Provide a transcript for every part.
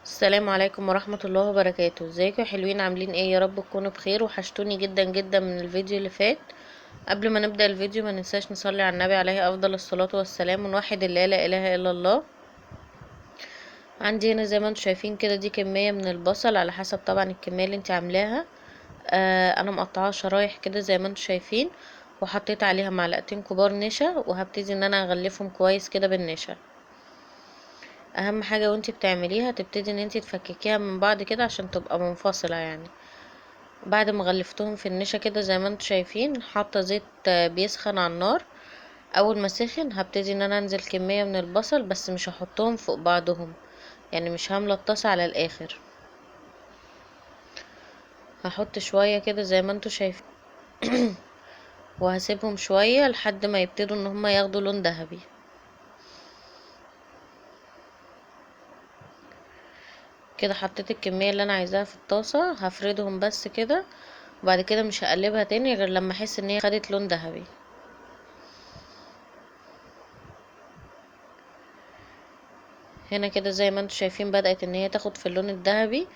السلام عليكم ورحمة الله وبركاته. ازيكم يا حلوين؟ عاملين ايه؟ يا رب تكونوا بخير. وحشتوني جدا جدا من الفيديو اللي فات. قبل ما نبدأ الفيديو ما ننساش نصلي على النبي عليه افضل الصلاة والسلام، ونوحد الله لا اله الا الله. عندي هنا زي ما انتم شايفين كده دي كمية من البصل، على حسب طبعا الكمية اللي انت عاملاها. انا مقطعاها شرايح كده زي ما انتم شايفين، وحطيت عليها معلقتين كبار نشا، وهبتدي ان انا اغلفهم كويس كده بالنشا. اهم حاجة وانتي بتعمليها تبتدي ان انتي تفككيها من بعض كده عشان تبقى منفصلة. بعد ما غلفتهم في النشا كده زي ما انتم شايفين، حاطة زيت بيسخن على النار. اول ما سخن هبتدي ان انا انزل كمية من البصل، بس مش هحطهم فوق بعضهم، يعني مش هامله الطاسة على الاخر. هحط شوية كده زي ما انتم شايفين وهسيبهم شوية لحد ما يبتدوا ان هما ياخدوا لون ذهبي. كده حطيت الكمية اللي انا عايزاها في الطاسة، هفردهم بس كده، وبعد كده مش هقلبها تاني غير لما احس ان هي خدت لون ذهبي. هنا كده زي ما انتم شايفين بدأت ان هي تاخد في اللون الذهبي.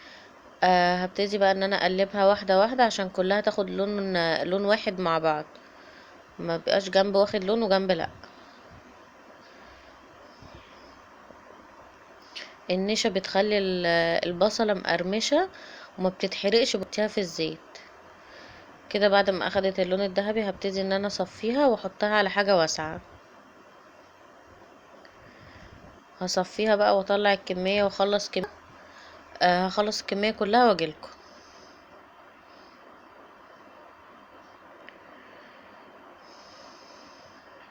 هبتدي بقى ان انا اقلبها واحدة واحدة عشان كلها تاخد لون واحد مع بعض، ما بقاش جنب واخد لون وجنب لا. النشا بتخلي البصلة مقرمشة وما بتتحرقش بحطيها في الزيت. كده بعد ما اخدت اللون الذهبي هبتدي ان انا اصفيها واحطها على حاجة واسعة. هصفيها بقى واطلع الكمية واخلص هخلص الكمية كلها واجيلكم.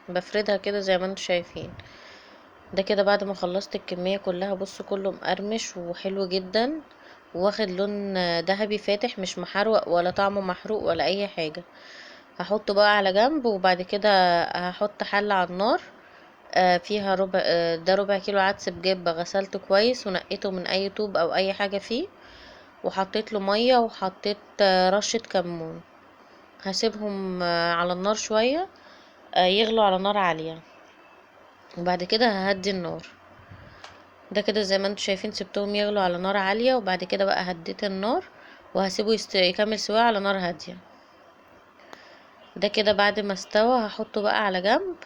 بفردها كده زي ما انتم شايفين. ده كده بعد ما خلصت الكمية كلها، بصوا كله مقرمش وحلو جدا، واخد لون ذهبي فاتح، مش محروق ولا طعمه محروق ولا اي حاجة. هحطه بقى على جنب، وبعد كده هحط حلة على النار، فيها ربع، ده ربع كيلو عدس بجبة، غسلته كويس ونقيته من اي طوب او اي حاجة فيه، وحطيت له مية وحطيت رشة كمون. هسيبهم على النار شوية، يغلوا على نار عالية، وبعد كده ههدي النار. ده كده زي ما انتم شايفين سبتهم يغلوا على نار عالية، وبعد كده بقى هديت النار وهسيبه يكمل سواه على نار هادية. ده كده بعد ما استوى هحطه بقى على جنب،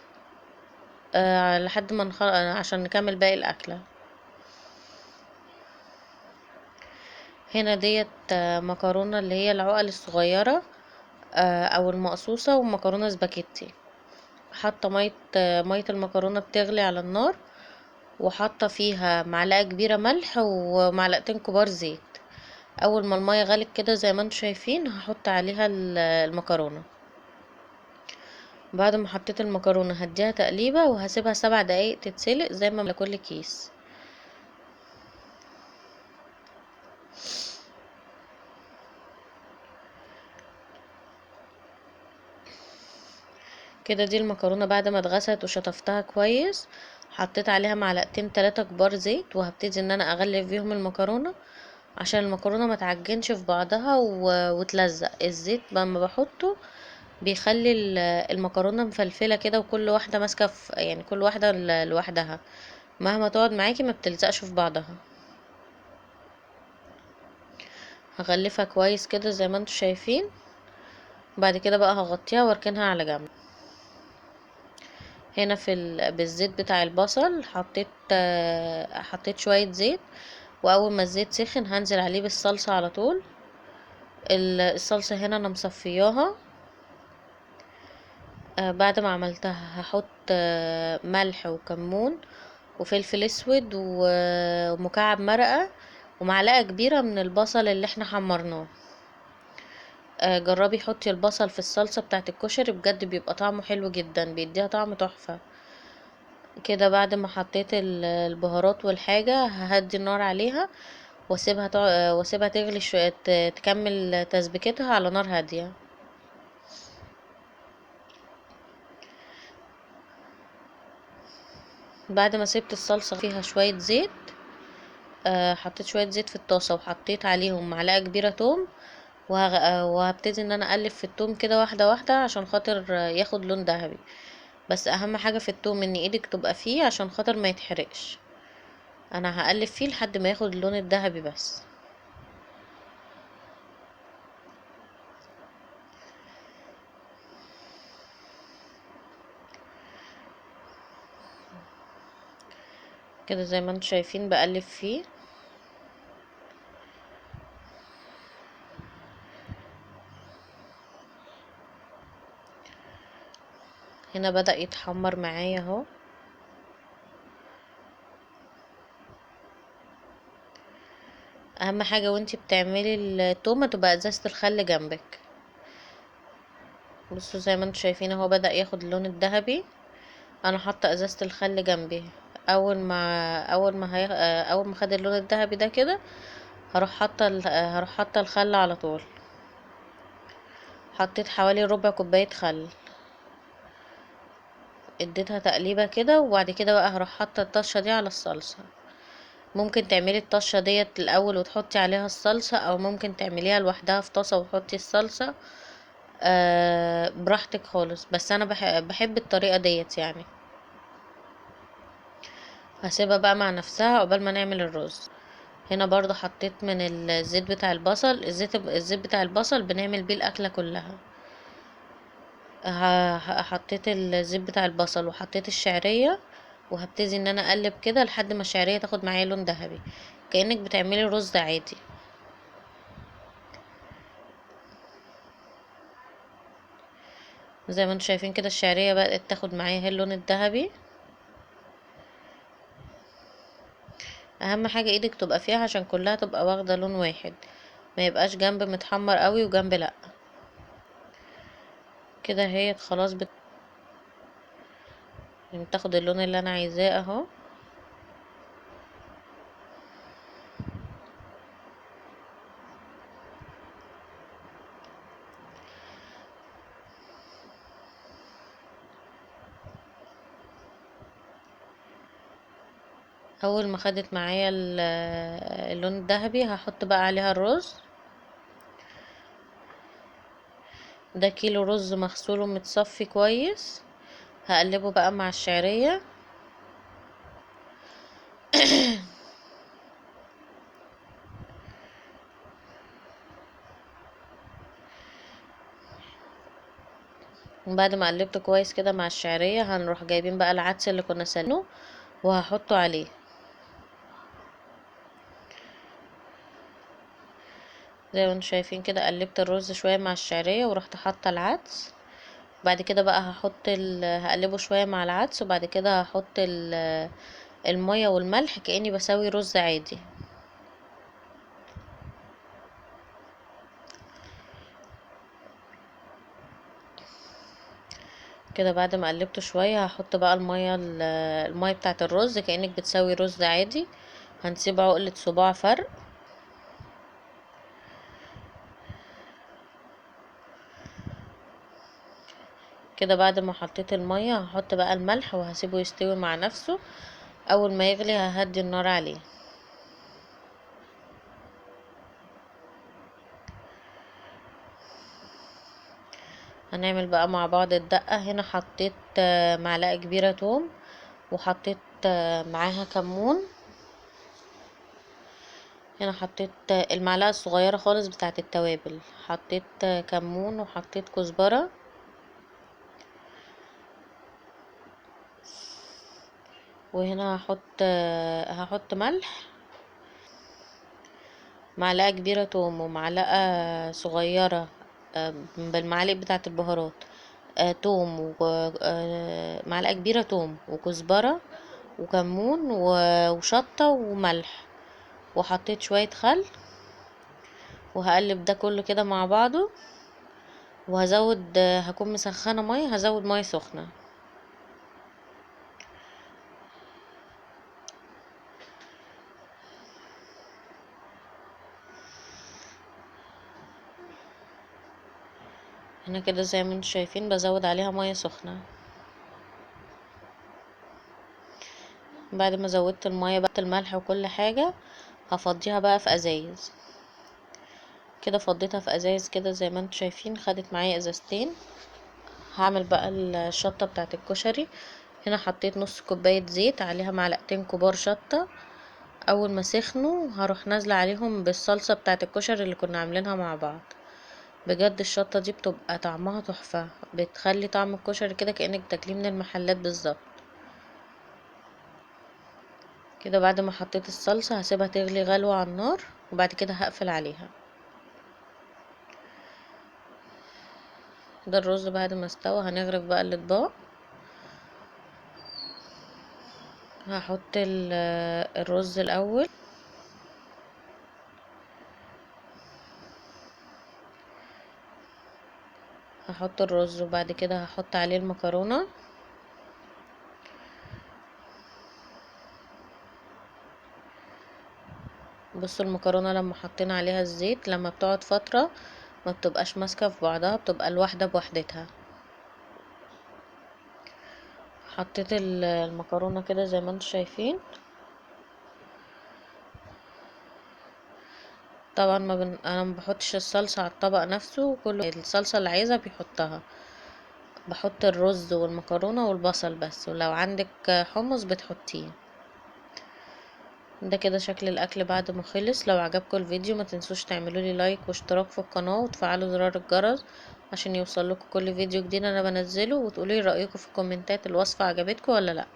لحد ما عشان نكمل باقي الأكلة. هنا ديت، مكرونة اللي هي العقل الصغيرة، او المقصوصة، ومكرونة سباكيتي. حاطة مية المكرونة بتغلي على النار، وحاطة فيها معلقة كبيرة ملح ومعلقتين كبار زيت. اول ما المية غلت كده زي ما انتم شايفين هحط عليها المكرونة. بعد ما حطيت المكرونة هديها تقليبة وهسيبها 7 دقايق تتسلق زي ما لكل كيس. كده دي المكرونة بعد ما اتغسلت وشطفتها كويس، حطيت عليها معلقتين 3 كبار زيت، وهبتدي ان انا اغلف بيهم المكرونة عشان المكرونة ما تعجنش في بعضها وتلزق. الزيت لما بحطه بيخلي المكرونة مفلفلة كده، وكل واحدة ماسكة في، يعني كل واحدة لوحدها، مهما تقعد معاكي ما بتلزقش في بعضها. هغلفها كويس كده زي ما انتم شايفين. بعد كده بقى هغطيها واركنها على جنب. هنا في بالزيت بتاع البصل حطيت شوية زيت، واول ما الزيت سخن هنزل عليه بالصلصة على طول. الصلصة هنا انا مصفياها. بعد ما عملتها هحط ملح وكمون وفلفل اسود ومكعب مرقة ومعلقة كبيرة من البصل اللي احنا حمرناه. جربي حطي البصل في الصلصة بتاعت الكشري، بجد بيبقى طعمه حلو جدا، بيديها طعم تحفة. كده بعد ما حطيت البهارات والحاجة ههدي النار عليها واسيبها تغلي شوية، تكمل تسبيكتها على نار هادية. بعد ما سبت الصلصة فيها شوية زيت، حطيت شوية زيت في الطاسة وحطيت عليهم معلقة كبيرة توم، وهبتدي ان انا اقلب في التوم كده واحدة واحدة عشان خاطر ياخد لون ذهبي. بس اهم حاجة في التوم ان ايدك تبقى فيه عشان خاطر ما يتحرقش. انا هقلب فيه لحد ما ياخد اللون الذهبي بس. كده زي ما انتم شايفين بقلب فيه. هنا بدأ يتحمر معايا اهو. اهم حاجة وانتي بتعملي التومة تبقى ازازة الخل جنبك. بصوا زي ما انتم شايفين اهو بدأ ياخد اللون الذهبي. انا حاطة ازازة الخل جنبي. اول ما اول ما هي اول ما خد اللون الذهبي ده كده هروح حاطة الخل على طول. حطيت حوالي ربع كوباية خل، اديتها تقليبة كده. وبعد كده بقى هروح حاطة الطشة دي على الصلصة. ممكن تعملي الطشة ديت الاول وتحطي عليها الصلصة، او ممكن تعمليها لوحدها في طاسة وتحطي الصلصة، براحتك خالص. بس انا بحب الطريقة ديت يعني. هسيبها بقى مع نفسها عقبال ما نعمل الرز. هنا برضو حطيت من الزيت بتاع البصل. الزيت بتاع البصل بنعمل بيه الاكلة كلها. حطيت الزيت بتاع البصل وحطيت الشعرية، وهبتدي ان انا اقلب كده لحد ما الشعرية تاخد معايا لون ذهبي، كأنك بتعملي رز عادي. زي ما انتم شايفين كده الشعرية بدأت تاخد معايا اللون الذهبي. اهم حاجة ايدك تبقى فيها عشان كلها تبقى واخدة لون واحد، ما يبقاش جنب متحمر قوي وجنب لا. كده هي خلاص بتاخد اللون اللي انا عايزاه اهو. اول ما خدت معايا اللون الذهبي هحط بقى عليها الرز. ده كيلو رز مغسول ومتصفي كويس. هقلبه بقى مع الشعرية. وبعد ما قلبته كويس كده مع الشعرية هنروح جايبين بقى العدس اللي كنا سلقينه وهحطه عليه. زي ما انتم شايفين كده قلبت الرز شوية مع الشعرية ورحت حاطة العدس. بعد كده بقى هقلبه شوية مع العدس، وبعد كده هحط المية والملح كأني بسوي رز عادي. كده بعد ما قلبته شوية هحط بقى المية بتاعة الرز كأنك بتسوي رز عادي. هنسيب عقلة صباع فرق. كده بعد ما حطيت المية هحط بقى الملح وهسيبه يستوي مع نفسه. اول ما يغلي ههدي النار عليه. هنعمل بقى مع بعض الدقة. هنا حطيت معلقة كبيرة توم، وحطيت معاها كمون. هنا حطيت المعلقة الصغيرة خالص بتاعة التوابل، حطيت كمون وحطيت كزبرة. وهنا هحط ملح، معلقة كبيرة توم ومعلقة صغيرة بالمعالق بتاعة البهارات، توم معلقة كبيرة توم وكزبرة وكمون وشطة وملح، وحطيت شوية خل. وهقلب ده كله كده مع بعضه. هكون مسخنة مية، هزود مية سخنة. هنا كده زي ما انتم شايفين بزود عليها مية سخنة. بعد ما زودت المية بقى الملح وكل حاجة هفضيها بقى في ازايز. كده فضيتها في ازايز كده زي ما انتم شايفين، خدت معايا ازازتين. هعمل بقى الشطة بتاعت الكشري. هنا حطيت نص كوباية زيت عليها معلقتين كبار شطة، اول ما سخنوا هروح نازله عليهم بالصلصه بتاعه الكشري اللي كنا عاملينها مع بعض. بجد الشطه دي بتبقى طعمها تحفه، بتخلي طعم الكشري كده كانك بتاكليه من المحلات بالظبط. كده بعد ما حطيت الصلصه هسيبها تغلي غلوه على النار، وبعد كده هقفل عليها. ده الرز بعد ما استوى. هنغرف بقى الاطباق. هحط الرز الاول، هحط الرز وبعد كده هحط عليه المكرونه. بصوا المكرونه لما حطينا عليها الزيت لما بتقعد فتره ما بتبقاش ماسكه في بعضها، بتبقى الواحده بوحدتها. حطيت المكرونه كده زي ما انتم شايفين. طبعا انا ما بحطش الصلصه على الطبق نفسه، كل الصلصه اللي عايزها بيحطها. بحط الرز والمكرونه والبصل بس، ولو عندك حمص بتحطيه. ده كده شكل الاكل بعد ما خلص. لو عجبكم الفيديو ما تنسوش تعملوا لي لايك واشتراك في القناه وتفعلوا زرار الجرس عشان يوصل لكم كل فيديو جديد انا بنزله، وتقولوا لي رايكم في الكومنتات الوصفه عجبتكم ولا لا.